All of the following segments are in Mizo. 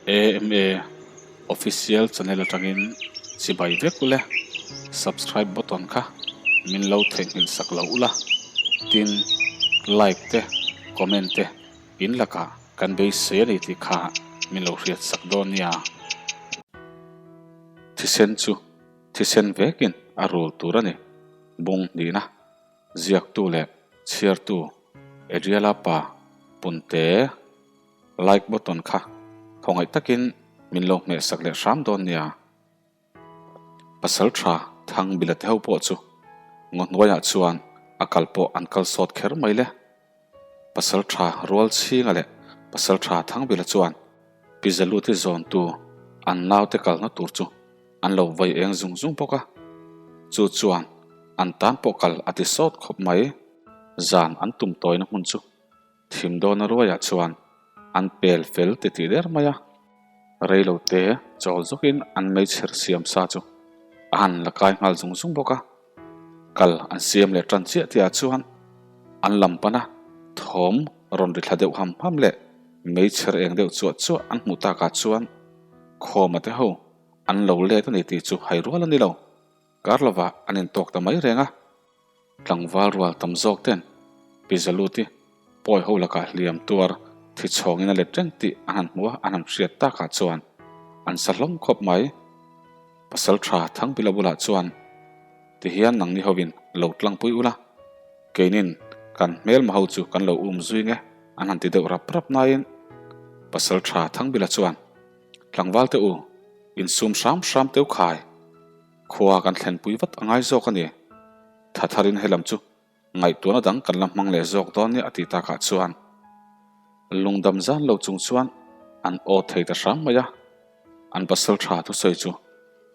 AMA Official channel atangin chibai vek ule, subscribe button kha min lo theihnghilh sak lo ula, tin like te comment te in lakah kan beisei a ni tih kha min lo hriat sak dawn nia. Thisen chu thisen vekin a rul tur a ni, bung hnihna ziaktu leh chhiartu Adriela pa Punte. Like button kha khawngaih takin min lo hmeh sak leh hram dawn nia. Pasal tha Thang Bila te ho pawh chu ngaw hnuaiah chuan a kal pawh an kal sawt kher mai le. Pasal tha Rual Chhinga leh Pasal tha Thang Bila chuan Pi Zaluti zawntu an naute kalna tur chu an lo vai eng zung zung bawk a. Chu chuan an tan pawh kal a ti sawt khawp mai. Zan an tum tawina hmun chu Thim dawna ruaiah chuan an pel fel ti tih der mai a, reilo te chawl zawkin an meichher siam sa chu a han la kai nghal zung zung bawk a. Kal an siam leh tan chiah tihah chuan an lam pana thawm rawn ri thla deuh ham ham leh meichher eng deuh chuah chuah an hmuh takah chuan khawma te ho an lo let a ni tih chu hai rual a ni lo. Kar lovah an intawk ta mai reng a. Tlangval rual tam zawk ten Pi Zaluti pawi ho lakah hliam tuar thi chhawngin a let reng tih an han hmu a, an han hriat takah chuan an sa hlawm khawp mai. Pasal tha Thangpila bulah chuan tihian nangni hovin lo tlangpui ula, keinin kan hmelma ho chu kan lo um zui nge an han ti deuh rap rap naiin Pasal tha Thangbila chuan Tlangval te u, insum hram hram teu khai. Khua kan thlenpui vat a ngai zawk a ni. Tha tharin helam chu ngaihtuahna dang kan la hmang leh zawk dawn nia a ti takah chuan lungdam zan lo chung chuan an aw thei ta hram mai a, an pasal tha thusawi chu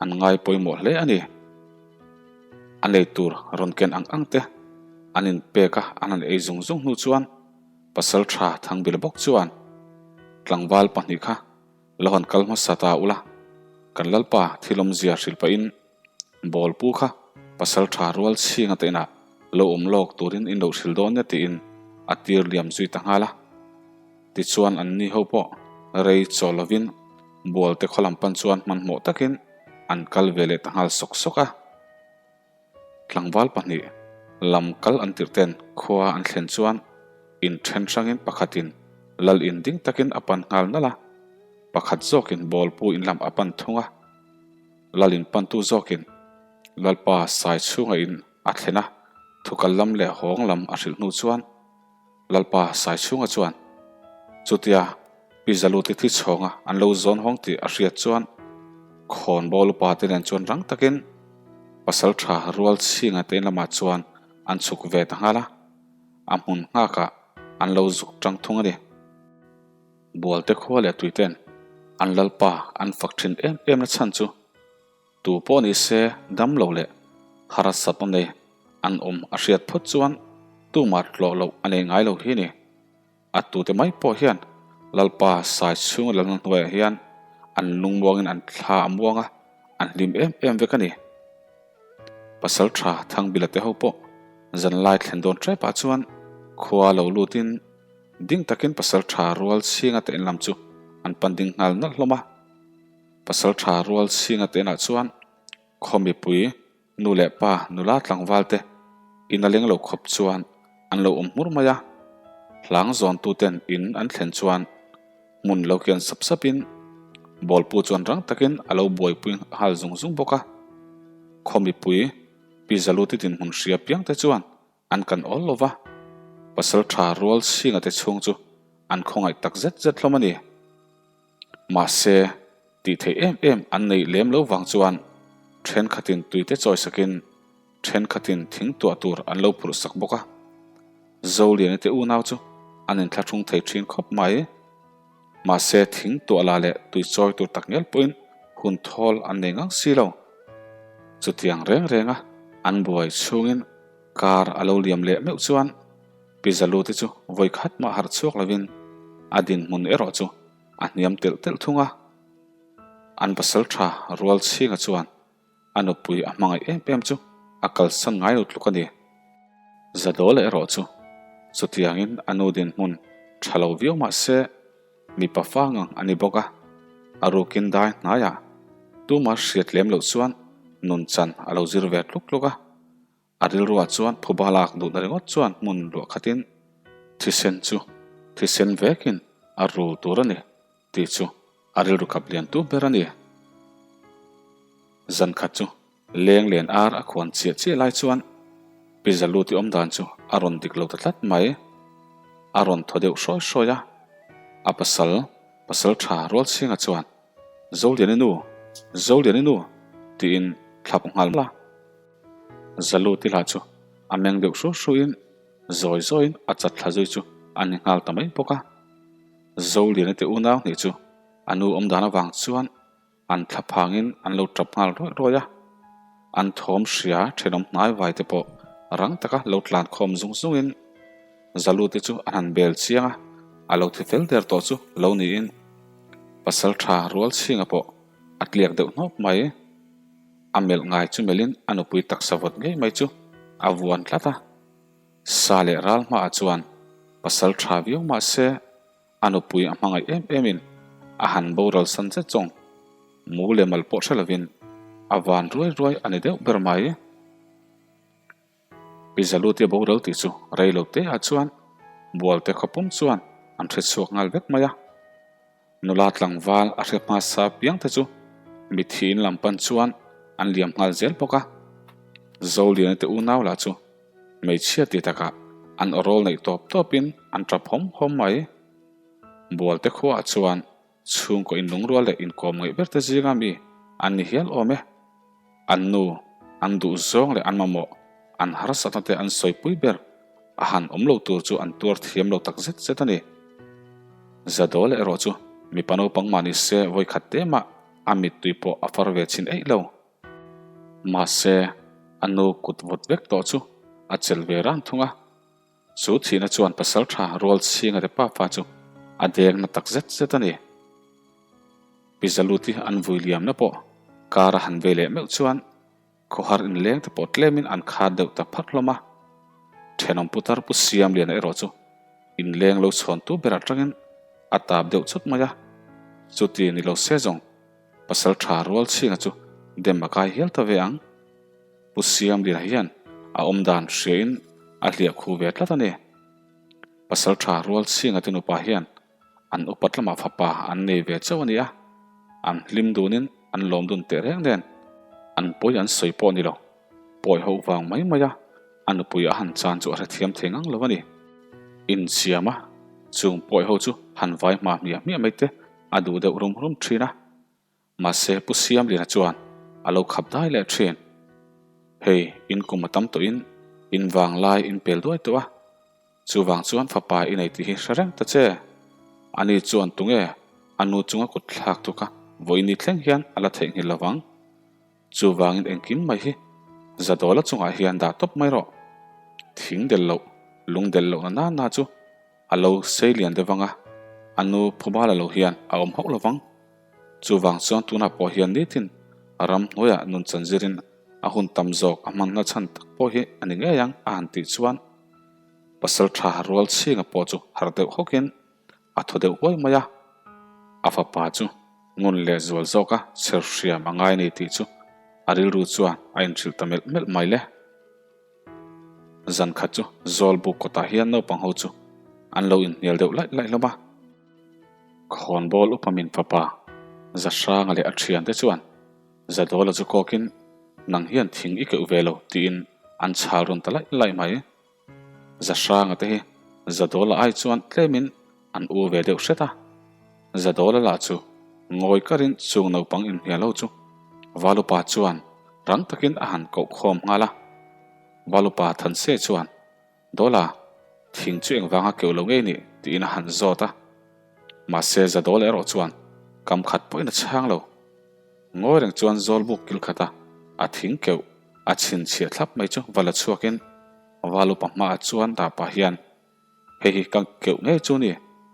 an ngai pawimawh hle a ni. A nei tur rawn ken ang ang te an inpek a, an han ei zung zung hnu chuan pasal tha Thangbil bawk chuan tlangval pahnih kha Lo han kal hmasa ta ula, kan Lalpa thil awmzia hrilh pahin bawl pu kha pasal tha rual chhinga te inah lo awm lawk turin in lo hrilh dawn nia tiin a tir liam zui ta nghal a. Tichuan an ni ho pawh rei chaw lovin bual te khaw lam pan chuan hmanhmawh takin an kal ve leh ta nghal sawk sawk a. Tlangval pahnih lam kal an tirh ten khua an thlen chuan in then hrangin pakhatin lal in ding takin a pan nghal nalh a, pakhat zawkin bawlpu in lam a pan thung a. Lal in pantu zawkin Lalpa sai chhunga in a thlen a, thukal lam leh hawng lam a hrilh hnu chuan Lalpa sai chhunga chuan chutia Pi Zaluti thi chhawnga an lo zawn hawng tih a hriat chuan khawnbawl upa te nen chuan rang takin pasal tha rual chhinga te in lamah chuan an chhuk ve ta nghal a, a hmun nghakah an lo zuk tang thung a ni. Bualte khua leh tuiten an Lalpa an fak thin em em na chhan chu Tu pawh ni se dam lo leh harsatna nei an awm a hriat phawt chuan tumah tlawh loh a nei ngai lo hi ni. A tute mai pawh hian Lalpa sai chhung lalna hnuaiah hian an lungmuangin an thla a muang a, an hlim em em vek a ni. Pasal tha Thangbila te ho pawh zanlai thlen dawn ṭepah chuan khua lo lutin ding takin pasal tha rual chhinga te inlam chu an pan ding nghal nalh hlawm a. Pasal tha rual chhinga te inah chuan khaw mipui nu leh pa nula tlangval te in a leng lo khawp chuan an lo awm hmur mai a. Hlang zawn tu ten in an thlen chuan hmun lo kian sap sap in bawlpu chuan rang takin a lo buaipui nghal zung zung bawk a. Khaw mipui Pi Zaluti dinhmun hria piang te chuan An kan awl lo va, pasal tha rual chhinga te chhung chu an khawngaih tak zet zet hlawm a ni. Mahse, tih theih em em an neih lem lo vang chuan thenkhatin tuite chawisakin thenkhatin thing tuah tur an lo phurh sak bawk a. Zoliani te unau chu an inthlahrung thei thin khawp mai. Mahse, thing tuah la leh tui chawi tur tak ngial pawhin hun thawl an nei ngang si lo. Chutiang reng renga an buai chhungin Kar a lo liam leh meuh chuan Pi Zalu te chu vawi khat mah harh chhuak lovin a dinhmun erawh chu a hniam telh telh thung a. An pasal tha rual chhinga chuan a nupui a hmangaih em em chu a kalsan ngai lo tluk a ni. Zadawla erawh chu chutiangin a nu dinhmun tha lo viau mah se mipa fa ngang a ni bawk a. A rukin dai hnaiah tuma hriat lem loh chuan nunchan a lo zir ve tluk tluk a. A rilruah chuan phuba lak duhna ringawt chuan hmun luah khatin thisen chu thisen vekin a rul tur a ni tih chu a rilru kap lian tu ber a ni. Zan khat chu leng len ar a khuan chiah chiah lai chuan Pi Zaluti awm dan chu a rawn dik lo ta tlat mai. A rawn thaw deuh hrawi hrawi a, a pasal, pasal tha Rualchhinga chuan Zoliani nu, Zoliani nu tiin thlap nghal a. Zaluti lah chu a meng deuh hru hruin zawi zawiin a chat thla zui chu a ni nghal ta mai bawk a. Zoliani te unau hnih chu a nu awm dan avang chuan an thla phangin an lo tap nghal rawih rawih a. An thawm hria thenawm hnai vai te pawh rang taka lo tlan khawm zung zungin Zaluti chu an han bel chiang a, a lo thi fel der tawh chu lo niin pasal tha rual chhinga pawh a tliak deuh hnawp mai. A melh ngai chu melhin a nupui taksa vawt ngei mai chu a vuan tlat a. Sa leh ral hmaah chuan pasal tha viau mah se a nupui a hmangaih em emin a han boral san zet zawng mu leh mal pawh hre lovin a van ruai ruai a ni deuh ber mai. Pi Zaluti a boral tih chu rei lo te ah chuan Bualte khawpum chuan an hre chhuak nghal vek mai a. Nula tlangval a hre hmasa piang te chu mitthi in lam pan chuan an liam nghal zel bawk a. Zoliana te unau lah chu hmeichhia ti takah an awrawl neih tawp tawpin an tap hawm hawm mai. Bualte khuaah chuan Chhungkaw inlungrual leh inkawm ngaih ber te zinga mi an ni hial awm e. An nu, an duhzawng leh an mamawh, an harsatna te an sawipui ber a han awm lo tur chu an tuar thiam lo tak zet zet a ni. Zadawla erawh chu mipa naupang mah ni se vawikhat te mah a mittui pawh a far ve chhin eih lo. Mahse, a nu kut vawt vek tawh chu a chelh ve ran thung a. Chu thihna chuan pasal tha rual chhinga te pafa chu a deng na tak zet zet a ni. Pi Zaluti an vui liamna pawh kar a han vei leh meuh chuan khawhar inleng te pawh tlemin an khat deuh ta phat hlawm a. Thenawm putar Pu Siamliana erawh chu inleng lo chhawntu ber atangin a tap deuh chut mai a. Chuti ni lo se zawng pasal tha rual chhinga chu dem a kai hial ta ve ang. Pu Siamliana hian a awm dan hriain a hliah khu ve tlat a ni. Pasal tha rual chhinga te nupa hian an upat lamah fapa an nei ve chauh a ni a, an hlim dunin an lawm dun teh reng nen an pawi an sawi pawh a ni lo. Pawi ho vang mai mai a, a nupui a han chan chu a hrethiam thei ngang lo a ni. Insiam a, chung pawi ho chu han vai hma hmiah hmiah mai te a duh deuh rum rum thin a. Mahse Pu Siamliana chuan a lo khap dai leh thin. Hei, in kum a tam tawhin in vang lai in pel duai tawh a, chuvang chuan fapa i nei tih hi hre reng ta che. Ani chuan tunge a nu chunga kut thlak tu kha vawiin ni thleng hian a la theihnghilh lo vang. Chuvangin engkim mai hi Zadawla chungah hian dah tawp mai rawh. Thing del loh, lung del lohna na na chu A lo sei lian deuh vang a, a nu phubala lo hian a awm hauh lo vang. Chuvang chuan tunah pawh hian nitin a ram hnuaiah nun chanzirin a hun tam zawk a hmanna chhan tak pawh hi a ni ngei ang a han tih chuan pasal tha rual chhinga pawh chu harh deuh hawkin a thaw deuh huai mai a. A fapa chu ngun leh zual zawka chher hriam a ngai a ni tih chu a rilru chuan a inhrilh ta melh melh mai le. Zan khat chu Zawlbuk kawtah hian naupang ho chu an lo inhnial deuh laih laih hlawm a. Khawnbawl upa min fapa Zahranga leh a thiante chuan Zadawla chu kawkin nang hian thing i keuh ve lo tiin an chhal rawn ta laih laih mai. Zahranga te hi Zadawla ai chuan tlemin an u ve deuh hret a. Zadawla lah chu ngawi karin chung naupang inhnial ho chu Valupa chuan rang takin a han koh khawm nghal a. Valupa Thanse chuan, Dawla, thing chu engvanga keuh lo ngei nih? tiin a han zawt a. Mahse Zadawla erawh chuan kam khat pawhin a chhang lo. Ngawi reng chuan Zawlbuk kil khata a thing keuh a chhinchhiah thlap mai chu va la chhuakin Valupa hmaah chuan dah pah hian, Hei hi ka keuh ngei chu ni,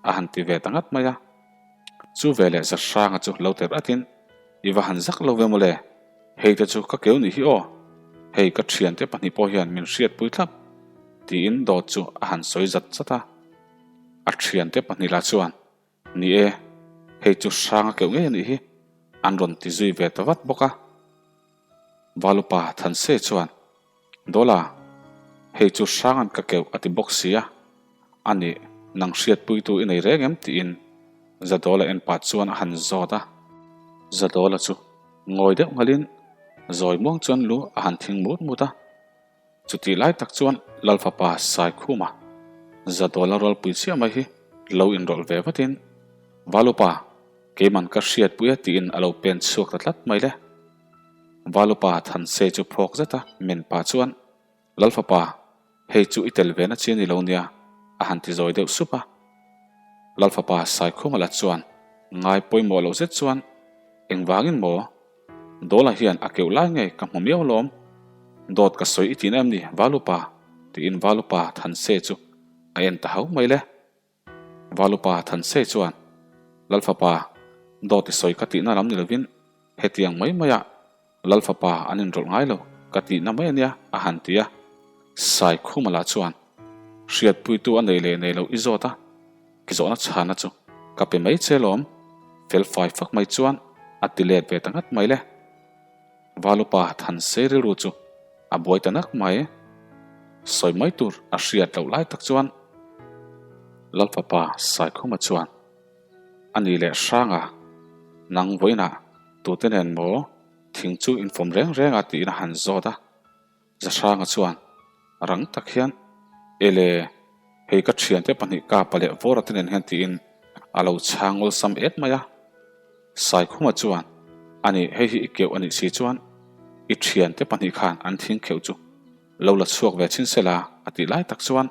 a han ti ve ta ngat mai a. Chu veleh Zahranga chu lo ter atin, I va han zak lo ve mawle, hei te chu ka keu nih hi aw, hei ka thiante pahnih pawh hian min hriatpui thlap, tiin dawt chu a han sawi zat zat a. A thiante pahnih lah chuan, Ni e, Hei chu hrang a keuh ngei a nih hi, an rawn ti zui ve ta vat bawk a. Valupa Thanse chuan, Dawla, hei chu hranga'n ka keuh a ti bawk si a, a nih nang hriatpuitu i nei reng em? tiin Zadawla en pah chuan a han zawt a. Zadawla chu ngawi deuh nghalin zawi muang chuan lu a han thing mut mut a. Chutih lai tak chuan Lalfapa Saikhuma Zadawla rualpui chiah mai hi lo inrawlh ve vatin, Valupa, keiman ka hriatpui a tiin a lo pen chhuak ta tlat mai le. Valupa Thanse chu phawk zeta men pah chuan, Lalfapa, hei chu i tel ve na chi a ni lo nia, a han ti zawi deuh sup a. Lalfapa Saikhuma la chuan ngai pawimawh loh zet chuan, Engvangin maw? Dawla hian a keuh lai nge ka hmu miau lawm? Dawt ka sawi i tihna em ni, Valupa? tiin Valupa Thanse chu a en ta hau mai le. Valupa Thanse chuan, Lalfapa, dawt i sawi ka tihna lam ni lovin hetiang mai maiah Lalfapa an inrawlh ngai lo ka tihna mai a nia, a han ti a. Saikhuma lah chuan, Hriatpuitu a nei leh nei lo i zawt a, Ki zawhna chhana chu ka pe mai che lawm, fel fai fak mai chuan a ti let ve ta ngat mai le. Valupa Thansei rilru chu a buai ta nak mai. Sawi mai tur a hriat loh lai tak chuan Lalfapa Saikhuma chuan a ni leh hranga nang vawiinah tute nen maw thing chu infawm reng reng a tiin a han zawt a. Zahranga chuan rang tak hian, Ele, hei ka thiante pahnih Kapa leh Vawra te nen hian tiin a lo chhang awlsam et mai a. Saikhuma chuan, Ani, hei hi i keuh a nih si chuan i thiante pahnih khan an thing kheuh chu lo la chhuak ve chhin sela a tih lai tak chuan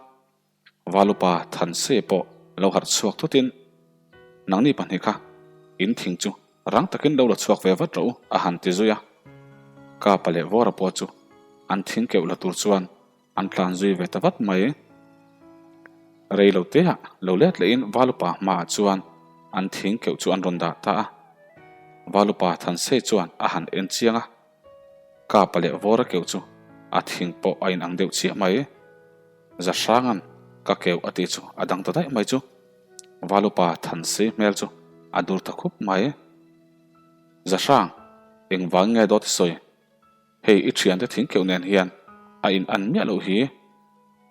Valupa Thanse pawh lo harh chhuak thutin, Nangni pahnih kha in thing chu Rang takin lo la chhuak ve vat rawh u, a han ti zui a. Kapa leh Vawra pawh chu an thing keuh la tur chuan an tlan zui ve ta vat mai. Rei lo teah lo let lehin Valupa hmaah chuan an thing keuh chu an rawn dah ta a. Valupa Thansei chuan a han en chiang a. Kapa leh Vawra keuh chu a thing pawh a inang deuh chiah mai. Zahranga'n ka keuh a tih chu a dang ta daih mai chu. Valupa Thansei hmel chu a dur ta khup mai. Zahrang, engvang nge dawt i sawi? Hei i thiante thing keuh nen hian a in an miah loh hi.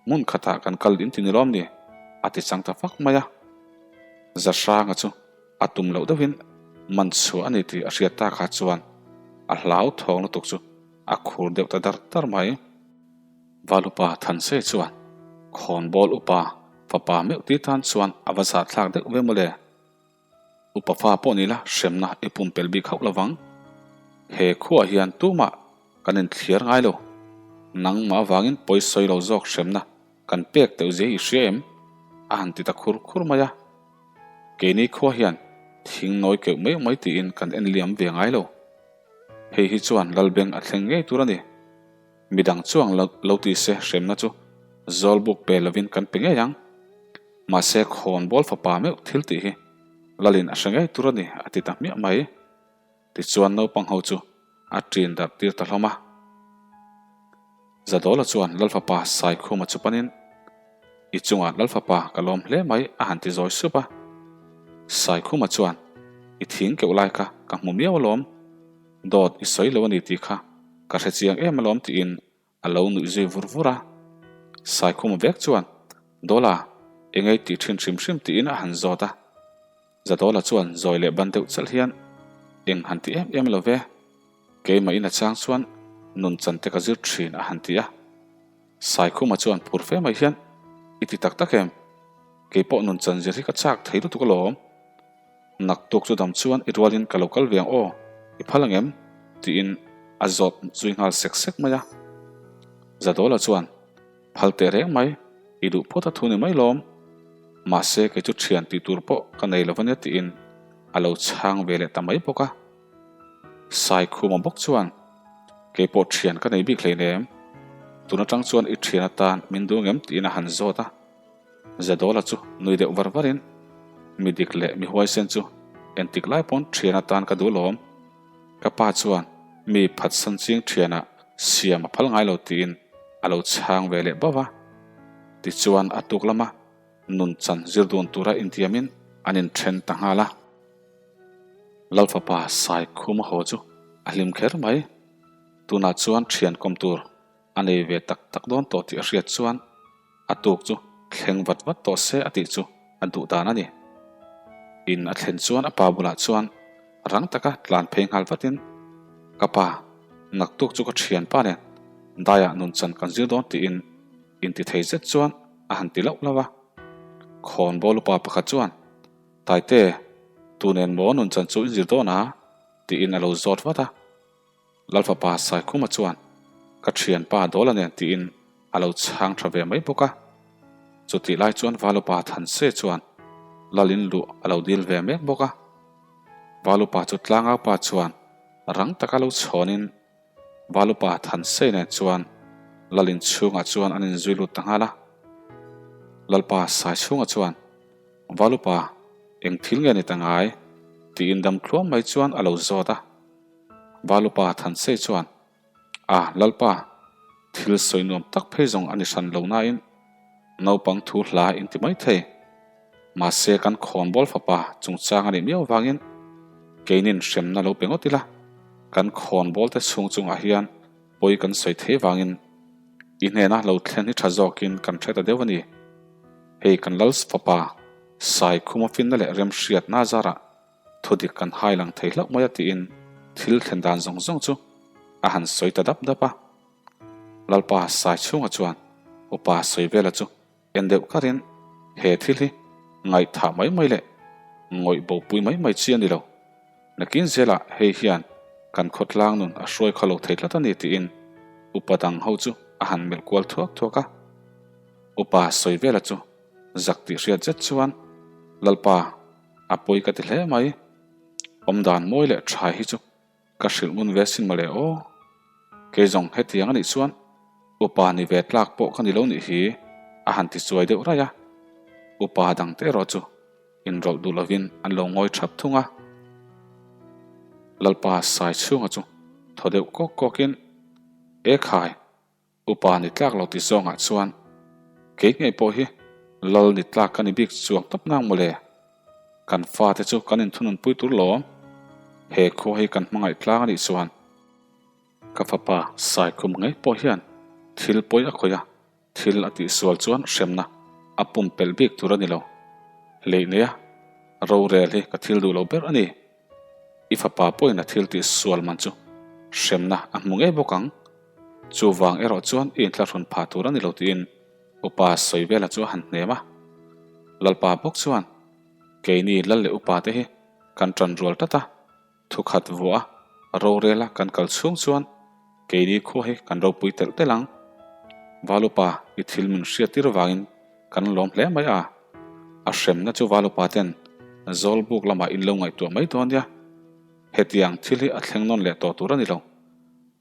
Hmun khatah kan kal in ti ni lawm ni? a ti chang ta fak mai a. Zahranga chu a tum loh deuhin man chhuah a ni tih a hriat tak ah chuan a hlau thawng lutuk chu a khur deuh ta dar dar mai. Valupa Thansei chuan khawnbawl upa fapa meuh ti tan chuan a va zahthlak deuh ve mawle. Upa fa pawh ni la hremna i pumpelh bik hauh lovang. He khuaah hian tumah kan inthliar ngai lo. Nangmah avangin pawisawi lo zawk hremna kan pek teuh zia i hria em? A han ti ta khur khur mai a. Keini khua hian thing nawi keuh mai mai tiin kan en liam ve ngai lo. Hei hi chuan Lalbeng a thleng ngei tur a ni. Midang chuang lo ti se hremna chu zawlbuk pe lovin kan pe ngei ang. Mahse khawnbawl fapa meuh thil tih hi Lalin a hre ngei tur a ni a ti ta hmiah mai. Tichuan naupang ho chu a ṭin darh tir ta hlawm a. Zadawla chuan Lalfapa Saikhuma chu panin, I chungah Lalfapa ka lawm hle mai a han ti zawi sup a. Saikhuma chuan, I thing keuh lai kha ka hmu miau alawm. Dawt i sawi lo a ni tih kha ka hre chiang em alawm tiin a lo nuih zui vur vur a. Saikhuma vek chuan, Dawla, engei tih thin hrim hrim tiin a han zawt a. Zadawla chuan zawi leh ban deuh chalh hian, Eng han ti em em lo ve, keimah in a chang chuan nun chan te ka zir thin a han ti a. Saikhuma chuan phur fe mai hian, I ti tak tak em? Keipawh nun chan zir hi ka chak thei lutuk alawm. Naktuk chu dam chuan i rualin ka lo kal ve ang aw, i phal ang em? tiin a zawt zui nghal sek sek mai a. Zadawla chuan, Phal teh reng mai, i duh phawt a thu ni mai lawm. Mahse kei chu thian tih tur pawh ka nei lo ania tiin a lo chhang ve leh ta mai bawk a. Saikhuma bawk chuan, Kei pawh thian ka nei bik hleinem, tun atang chuan i thian atan min duh ang em? tiin a han zawt a. Zadawla chu nui deuh var varin, Mi dik leh mi huaisen chu entik lai pawn thian atan ka duh lawm. Ka pa chuan mi phatsan ching thianah siam a phal ngai lo tiin a lo chhang ve leh bauh a. Tichuan a tuk lama nun chan zir dun tura intiamin an inthen ta nghal a. Lalfapa Saikhuma haw chu a hlim kher mai. Tunah chuan thian kawm tur a nei ve tak tak dawn tawh tih a hriat chuan a tuk chu thleng vat vat tawh se a tih chu a duh dan a ni. In a thlen chuan a pa bulah chuan rang taka tlan phei nghal vatin, Ka pa, naktuk chu ka thianpa nen daiah nunchan kan zir dawn tiin inti thei zet chuan a han ti lauh lauh a. Khawnbawl upa pakhat chuan, Taite, tu nen maw nunchan chu in zir dawn a? tiin a lo zawt vat a. Lalfapa Saikhuma chuan, Ka thianpa Dawla nen tiin a lo chhang tha ve mai bawk a. Chutih lai chuan Valupa Thanse chuan Lalin luh a lo dil ve mek bawk a. Valupa chu tlangaupa chuan rang taka lo chhawnin Valupa Thanse nen chuan Lalin chhungah chuan an inzui lut ta nghal a. Lalpa Saichhunga chuan, Valupa, eng thil nge ni ta ngai? tiin dam thluam mai chuan a lo zawt a. Valupa Thansei chuan, A, Lalpa, thil sawi nuam tak phei zawng a ni hran lo nain naupang thu hla in ti mai thei. Mahse kan khawnbawl fapa chungchang a nih miau vangin keinin hremna lo pe ngawt ila, kan khawnbawl te chhung chungah hian pawi kan sawi thei vangin i hnena lo thlen hi tha zawkin kan hre ta deuh a ni. Hei kan Lal fapa Saikhuma finna leh remhriatna zarah Thu dik kan hai lang thei hlauh mai a tiin thil thlen dan zawng zawng chu a han sawi ta dap dap a. Lalpa Saichhunga chuan upa sawi vela chu en deuh karin he thil hi ngaihthah mai mai leh ngawih bopui mai mai chi a ni lo. Nakin zelah hei hian kan khawtlang nun a hruai kha lo thei tlat a ni tiin upa dang ho chu a han melh kual thuak thuak a. Upa sawi vela chu zak tih hriat zet chuan Lalpa A pawi ka ti hle mai. Awmdan mawi leh tha hi chu ka hrilh ngun ve sin mawle aw. Kei zawng hetiang anih chuan upa ni ve tlak pawh ka ni lo nih hi a han ti chuai deuh raih a. Upa dangte erawh chu inrawlh duh lovin an lo ngawi thap thung a. Lalpa Saichhunga chu thaw deuh kawk kawkin, E khai! Upa ni tlak lo ti zawngah chuan kei ngei pawh hi lal ni tlak ka ni bik chuang tawp nang mawle. Kan fate chu kan inthununpui tur lawm. He khua hi kan hmangaih tlang a nih chuan ka fapa Saikhum ngei pawh hian thil pawi a khawih a, thil a tihsual chuan hremna a pumpelh bik tur a ni lo. Hleih neia rorel hi ka thil duh lo ber a ni. I fapa pawhin a thil tih sual man chu hremna a hmu ngei bawk ang. Chuvang erawh chuan i inthlahrun phah tur a ni lo tiin upa sawi vela chu a han hnem a. Lalpa bawk chuan, Keini lal leh upa te hi kan ṭan rual tlat a, thukhat vuah a rorela kan kal chhung chuan keini khua hi kan ropui telh telh ang. Val upa i thil min hriattir vangin Kan lawm hle mai a, a hremna chu Valupa ten Zawlbuk lamah in lo ngaihtuah mai dawn nia. Hetiang thil hi a thleng nawn leh tawh tur a ni lo.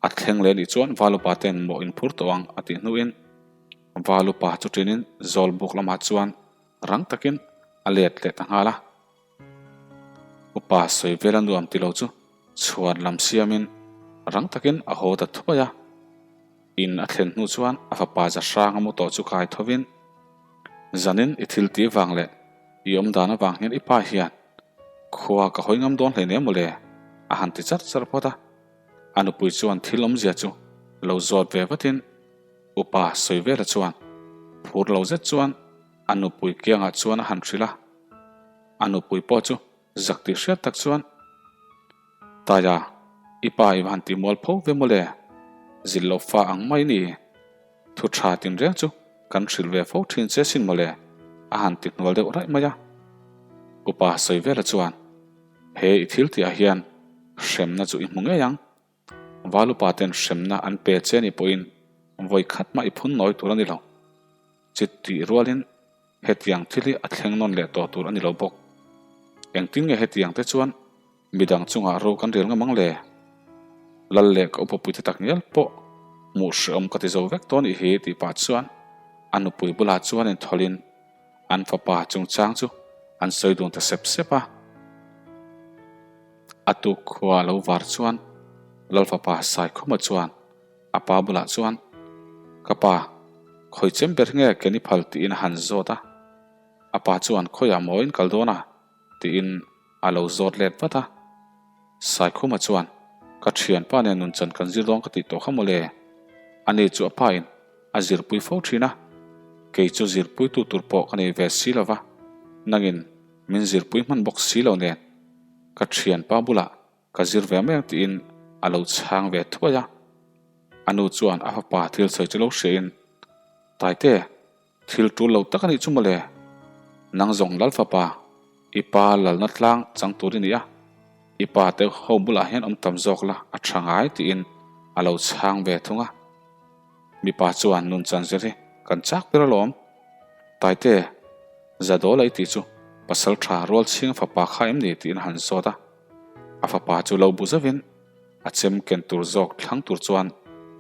A thleng leh nih chuan Valupa ten mawh in phur tawh ang a tih hnuin Valupa chu ṭinin Zawlbuk lamah chuan rang takin a let leh ta nghal a. Upa sawi vel a nuam ti lo chu chhuan lam siamin rang takin a haw ta thuai a. In a thlen hnu chuan a fapa za hrang a mu tawh chu kai thovin, Zanin i thil tih vang leh i awm dan avang hian i pa hian khua ka hawi ngam dawn hleinem mawle a han ti char char phawt a. A nupui chuan thil awmzia chu lo zawt ve vatin upa Sawivela chuan phur lo zet chuan a nupui kiangah chuan a han hrilh a. A nupui pawh chu Zak tih hriat tak chuan, Taia, i pa i va han ti mual pho ve mawle, zilh loh fa ang mai ni. Thu tha tinreng chu kan hrilh ve fo thin che sin mawle, a han ti hnual deuh raih mai a. Upa Sawivela chuan, He i thil tihah hian hremna chu i hmu ngei ang. Valupa ten hremna an pe che ni pawhin vawi khat mah i phun nawi tur a ni lo. Chit tih rualin hetiang thil hi a thleng nawn leh tawh tur a ni lo bawk. Engtin nge hetiang te chuan midang chungah ro kan rel ngam ang le? Lal leh ka upa puite tak ngial pawh hmuh hrehawm ka ti zo vek tawh anih hi tih pah chuan a nupui bulah chuan inthawlhin an fapa chungchang chu an sawi dun ta sep sep a. A tuk khua lo var chuan Lalfapa Saikhuma chuan a pa bulah chuan, Ka pa, khawi chem ber nge ken i phal tiin a han zawt a. A pa chuan khawiah maw in kal dawn a? tiin a lo zawt let vat a. Saikhuma chuan, Ka thianpa nen nunchan kan zir dawn ka tih tawh kha mawle. Ani chu a pa in a zirpui fo thin a, kei chu zirpuitu tur pawh ka nei ve si lo va, nangin min zirpui hman bawk si lo nen ka thianpa bulah ka zir ve mai ang tiin a lo chhang ve thuai a. A nu chuan a fapa thil sawi chu lo hriain, Taite, Thil tul lo tak a nih chu mawle. Nang zawng Lal fapa, i pa lalna tlang chang tur i ni a, i pa te ho bulah hian awm tam zawk la a tha ngai tiin a lo chhang ve thung a. Mipa chuan nun chan zir hi kan chak ber alawm. Taite, Zadawla i tih chu pasal tha Rualchhinga fapa kha em ni tiin a han zawt a. A fapa chu lo bu zauhin a chem ken tur zawk thlang tur chuan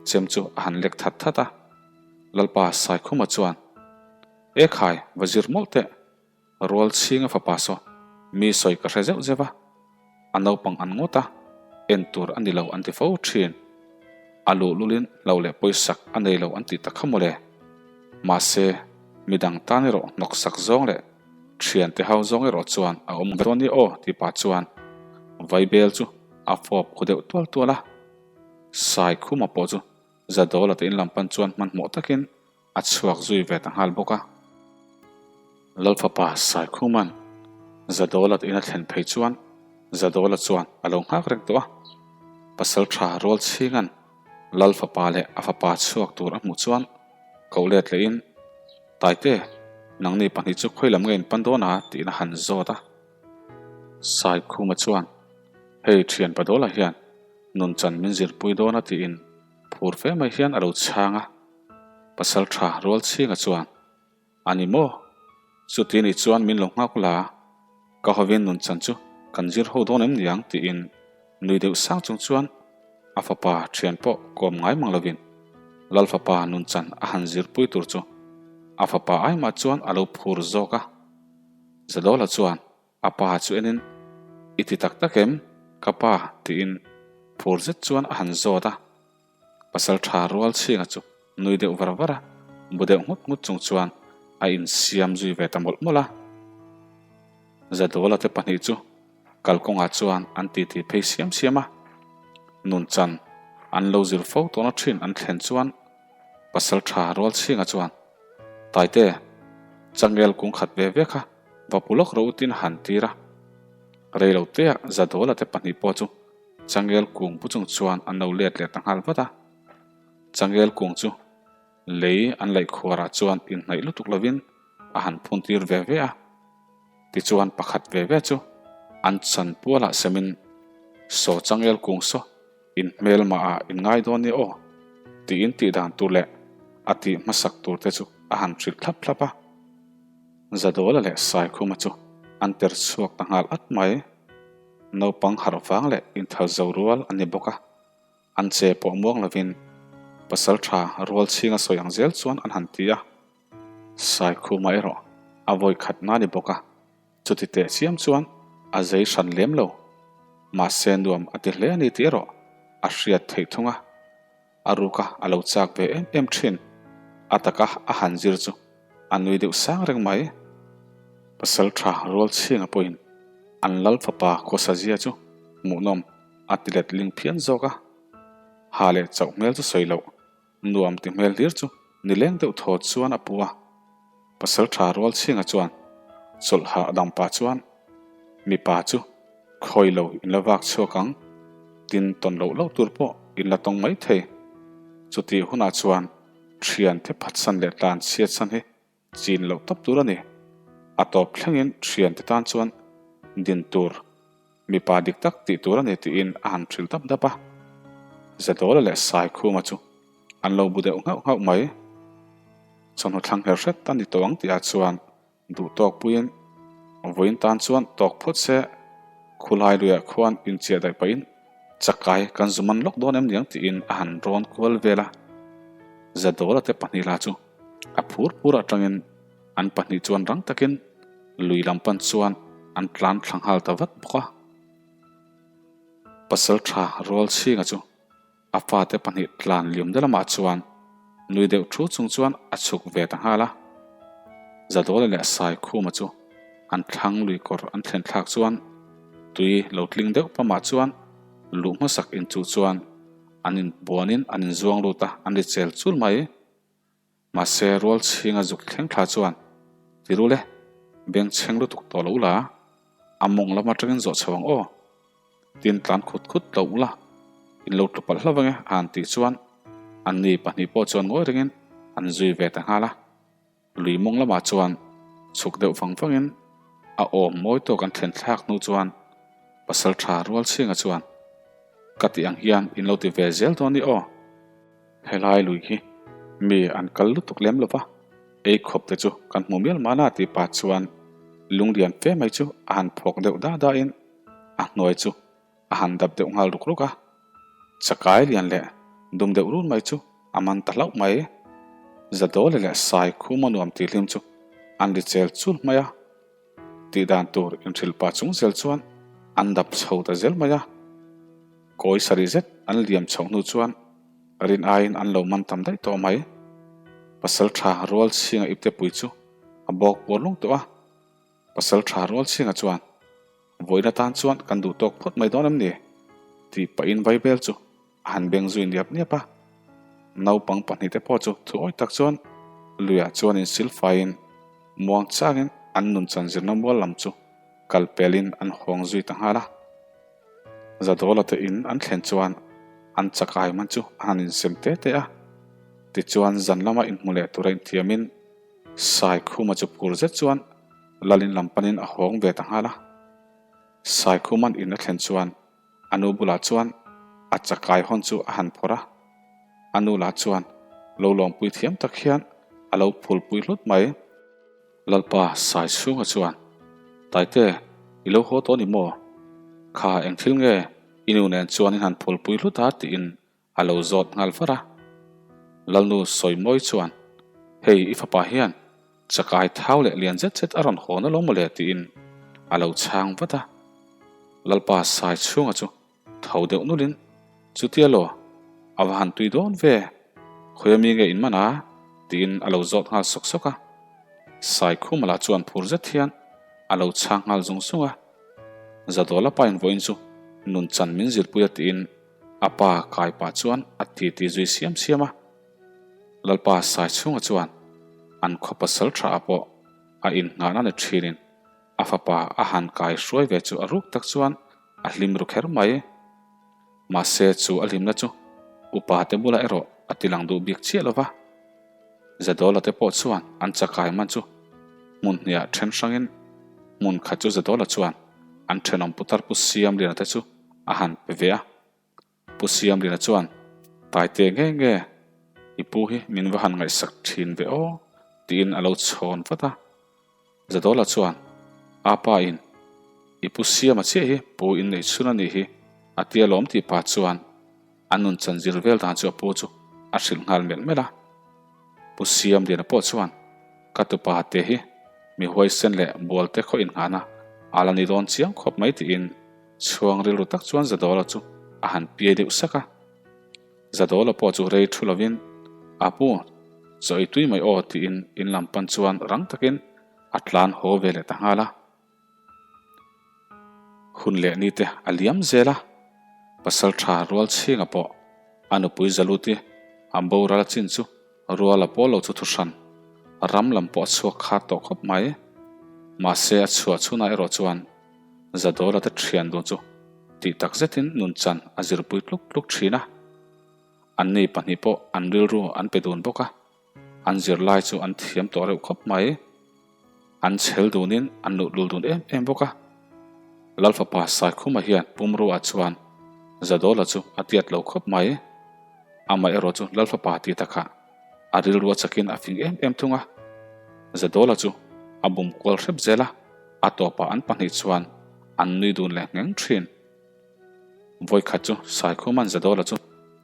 chem chu a han lek that that a. Lalpa Saikhuma chuan, E khai, va zir mawlh teh, Rual chhinga fapa saw, mi sawi ka hre zeuh zeuh a, a naupang an ngawt a, en tur a ni lo an ti fo thin. A luhlulin hlo leh pawisak a nei lo an tih tak kha mawle. Mahse, midang tan erawh hnawksak zawng leh thiante hau zawng erawh chuan a awm dawn nia aw ti pah chuan Vaibel chu a fawp khu deuh tual tual a. Saikhuma pawh chu Zadawla te in lam pan chuan hmanhmawh takin a chhuak zui ve ta nghal bawk a. Lalfapa Saikhuman Zadawla te in a thlen phei chuan Zadawla chuan a lo nghak reng tawh a. Pasal tha rual chhingan Lalfapa leh a fapa chhuak tur a hmuh chuan koh let lehin, Taite, nangni pahnih chu khawi lam nge in pan dawn a? tiin a han zawt a. Saikhuma chuan, Hei thian Padawla hian Nunchan min zirpui dawn a tiin phur fe mai hian a lo chhang a. Pasal tha rual chhinga chuan, A ni maw? Chuti nih chuan min lo nghak la, ka hovin nunchan chu kan zir ho dawn em niang tiin nui deuh sang chung chuan a fapa thian pawh kawm ngai mang lovin Lal fapa nunchan a han zirpui tur chu a fapa aimah chuan a lo phur zawk a. Zadawla chuan, A pa chu enin, I ti tak tak em, ka pa? tiin phur zet chuan a han zawt a. Pasal tha rual chhinga chu nui deuh var var a, bu deuh nghut nghut chung chuan a insiam zui ve ta mawlh mawlh a. Zadawla te pahnih chu kalkawngah chuan an titi phei siam siam a. Nunchan an lo zir fo tawhna thin an thlen chuan pasal tha rual chhinga chuan, Taite, changel kung khat ve ve kha Va pu lawk rawh u tiin a han tir a. Rei lo teah Zadawla te pahnih pawh chu changel kung pu chung chuan an lo let leh ta nghal vat a. Changel kung chu lei an laih khuarah chuan inhnaih lutuk lovin a han phun tir ve ve a. Tichuan pakhat ve ve chu an chan pualah semin saw changel kung saw In hmelmah ah in ngai dawn nia aw tiin tih dan tur leh a tih hmasak tur te chu a han hrilh thlap thlap a. Zadawla leh Saikhuma chu an ter chhuak ta nghal at mai. Naupang harh vang leh inthal zo rual an ni bawk a, an che pawh muang lovin pasal tha rual chhinga sawi ang zel chuan an han ti a. Saikhuma erawh a vawi khat na ni bawk a. Chuti teh chiam chuan a zei hran lem lo. Mahse nuam a ti hle a ni tih erawh a hriat theih thung a. A ruka a lo chak ve em em thin. A taka a han zir chu a nui deuh sang reng mai. Pasal tha rual chhinga pawhin an lal fapa khawsazia chu hmuhnawm a ti let ling phian zawk a. Ha leh chauh hmel chu sawi loh. Nuam ti hmel hlir chu nileng deuh thaw chuan a pu a. Pasal tha rual chhinga chuan chawlh hah dang pah chuan mipa chu khawi lo in la vak chhuak ang, tin tawn loh loh tur pawh in la tawng mai thei. Chutih hunah chuan thiante phatsan leh tlan chhiatsan hi chin loh tawp tur a ni. A tawp thlengin thiante tan chuan din tur mipa dik tak tih tur a ni tiin a han hrilh dap dap a. Zadawla leh Saikhuma chu an lo bu deuh nghauh nghauh mai. Chawhnu thlang her hret a ni tawh ang tihah chuan Duh tawk puiin vawiin tan chuan tawk phawt se, khulai luiah khuan inchiah daih pahin chakai kan zu man lawk dawn em niang tiin a han rawn kual vel a. Zadawla te pahnih lah chu a phur phur atangin an pahnih chuan rang takin lui lam pan chuan an tlan thla nghal ta vat bawk a. Pasal tha rual chhinga chu A fate pahnih tlan liam deuh lamah chuan nui deuh thu chung chuan a chhuk ve ta nghal a. Zadawla leh Saikhuma chu an thlang lui kawr an thlen thlak chuan tui lo tling deuh pamah chuan. Luh hmasak inchuh chuan an inbuanin an inzuang lut a, an ri chel chul mai. Mahse, rual chhinga zuk thleng thla chuan, Ti rul e, beng chheng lutuk tawh lo ula, a mawng lam atangin zawh chho ang aw. Tin tlan khut khut lo ula, in lo tlu palh hlauh ange a han tih chuan anni pahnih pawh chuan ngawi rengin an zui ve ta nghal a. Lui mawng lamah chuan chhuk deuh vang vangin a awm mawi tawk an thlen thlak hnu chuan pasal tha rual chhinga chuan ka tih ang hian in lo ti ve zel dawn ni aw. Helai lui hi mi an kal lutuk lem lova, ei khawp te chu kan hmu mial mahna tih pah chuan lunglian fe mai chu a han phawk deuh da da in a hnuai chu a han dap deuh nghal ruk ruk a, chakai lian leh dum deuh run mai chu a man ta hlauh mai. Zadawle leh Sai khuma nuam tih hlim chu an ri chel chul mai a, tih dan tur inhrilh pah chung zel chuan an dap chho ta zel mai a. Kawi sarih zet an liam chhoh hnu chuan rin aiin an lo man tam daih tawh mai. Pasal tha rual chhinga ipte pui chu a bawk puar lung tawh a. Pasal tha rual chhinga chuan Vawiin atan chuan kan duh tawk phawt mai dawn em ni? tih pahin Vaibel chu a han beng zui niap niap a. Naupang pahnihte pawh chu thu awi tak chuan luiah chuan insil faiin muang changin an nun chan zirna mual lam chu kal pelin an hawng zui ta nghal a. Zadawla te in an thlen chuan an chakai man chu a han insem te te a. Tichuan zan lama inhmu leh tura inthiamin Saikhuma chu phur zet chuan Lalin lam panin a hawng ve ta nghal a. Saikhuman in a thlen chuan a nu bulah chuan a chakai hawn chu a han phawrh a. A nu lah chuan lo lawmpui thiam tak hian a lo phulpui hlut mai. Lalpa Saichhunga chuan, Taite, i lo haw tawh ni maw? Kha eng thil nge i nu nen chuan in han phulpui hlut a? tiin A lo zawt nghal var a. Lalnu Sawimawi chuan, Hei i fapa hian chakai thau leh lian zet zet a rawn hawn alawm mawle tiin a lo chhang vat a. Lalpa Saichhunga chu tho deuh nulin, Chutia law, a va han tui dawn ve, khawi ami nge in man a? tiin a lo zawt nghal sawk sawk a. Saikhuma lah chuan phur zet hian a lo chhang nghal zung zung a. Zadawla pain vawiin chu nun chan min zirpui a tiin A pa kai pah chuan a ti ti zui siam siam a. Lalpa Saichhunga chuan an khaw pasal tha ah pawh a innghahna ni thinin a fapa a han kai hruai ve chu a ruk tak chuan a hlim ru kher mai. Mahse chu a hlimna chu upa te bulah erawh a ti lang duh bik chiah lo va. Zadawla te pawh chuan an chakai man chu hmun hniah then hrangin hmun khat chu Zadawla chuan an thenawm putar pu Siamliana te chu a han pe ve a. Pu Siamliana chuan, Taite nge nge, i pu hi min va han ngaihsak thin ve aw, tiin a lo chhawn vat a. Zadawla chuan, A pa in, i pu Siama chiah hi pu in neih chhun a nih hi, a tia lawm tih pa chuan a nun chan zir vel dan chu a pu chu a hrilh nghal melh melh a. Pu Siamliana pawh chuan, Ka tupa te hi mi huaisen leh bualte khaw innghahna a la ni dawn chiang khawp mai tiin chhuang rilru tak chuan Zadawla chu a han piai deuh sak a. Zadawla pawh chu rei thu lovin, A pu, chaw ei tui mai aw tiin in lam pan chuan rang takin a tlan haw ve leh ta nghal a. Hun leh ni te a liam zel a, pasal tha rual chhinga pawh a nupui Zaluti a boral a chin chu rual a pawl lo chu thuhran ram lam pawh a chhuak khat tawh khawp mai. Mahse a chhuah chhunah erawh chuan Zadawla te thian dun chu tih tak zetin nunchan a zirpui tluk tluk thin a. Anni pahnih pawh an rilru an pe dun bawk a, an zirlai chu an thiam tawh reuh khawp mai. An chhel dunin an luh lul dun em em bawk a. Lalfapa Saikhuma hian pumruah chuan Zadawla chu a tiat lo khawp mai. Amaherawh chu Lalfapa tih takah a rilru a chakin a fing em em thung a. Zadawla chu a bum kual hrep zel a, a tawpah an pahnih chuan an nui dun leh ngheng thin. Vawikhat chu Saikhuma'n Zadawla chu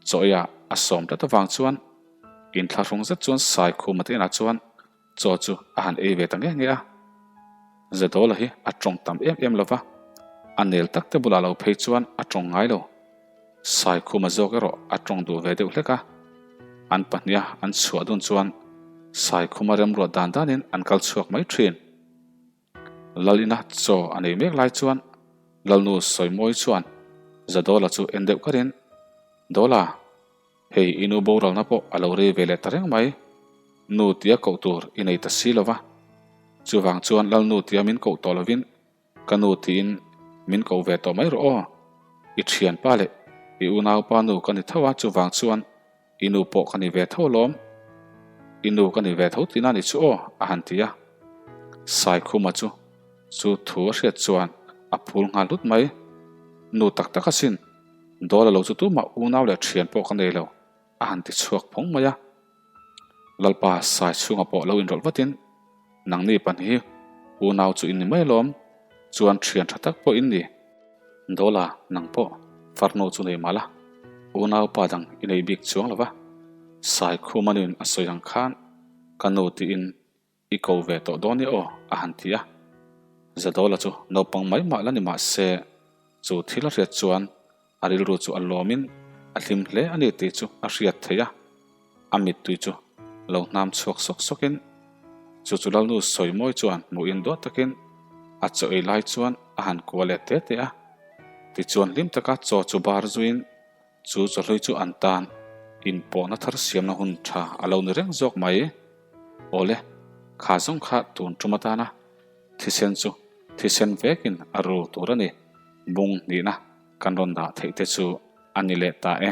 chaw eiah a sawm tlat avang chuan inthlahrung zet chuan Saikhuma te inah chuan Chaw chu a han ei ve ta nge nge a. Zadawla hi a tawng tam em em lova, a nel tak te bulah lo phei chuan a tawng ngai lo. Saikhuma zawk erawh a tawng duh ve deuh hlek a. An pahniha an chhuah dun chuan Saikhuma remruat dan danin an kal chhuak mai thin. Lalina chaw a nei mek lai chuan Lalnu Sawimawi chuan. Zadawla chu en deuh karin, Dawla, hei i nu boralna pawh a lo rei ve leh ta reng mai. Nu tia koh tur i nei ta si lo va. Chuvang chuan Lalnu tia min koh tawh lovin Ka nu tiin min ko ve tawh mai rawh aw. I thianpa leh i unaupa nu ka ni tho a, chuvang chuan i nu pawh ka ni ve tho alawm. I nu ka ni ve tho tihna ni chu aw, a han ti a. Saikhuma chu chu thu a hriat chuan a phul nghal hlut mai. Nu tak tak asin, Dawla lo chu tumah unau leh thian pawh ka nei lo, a han ti chhuak phawng mai a. Lalpa sai chhunga pawh lo inrawlh vatin, Nangni pan hi unau chu in ni mai alawm, chuan thian tha tak pawh in ni. Dawla, nang pawh farnu chu nei mah la, unaupa dang i nei bik chuang lo va. Saikhumani'n a sawi ang khan ka nu tiin I ko ve tawh dawn i aw, a han ti a. Zadawla chu naupang mai mah la ni mah se, chu thil a hriat chuan a rilru chu a lawmin a hlim hle a ni tih chu a hriat theih a. A mittui chu lo hnam chhuak sawk sawkin chu chu Lalnu Sawimawi chuan hmuhin duat takin a chaw ei lai chuan a han kuah leh te te a. Tichuan hlim taka chaw chu bar zuiin Chu chawhlui chu an tan inpawhna thar siamna hun tha a lo ni reng zawk mai. Awle, kha zawng kha tun tum atana thisen chu thisen vekin a rul tur a ni. Bung hnihna kan rawn dah theih te chu a ni leh ta e.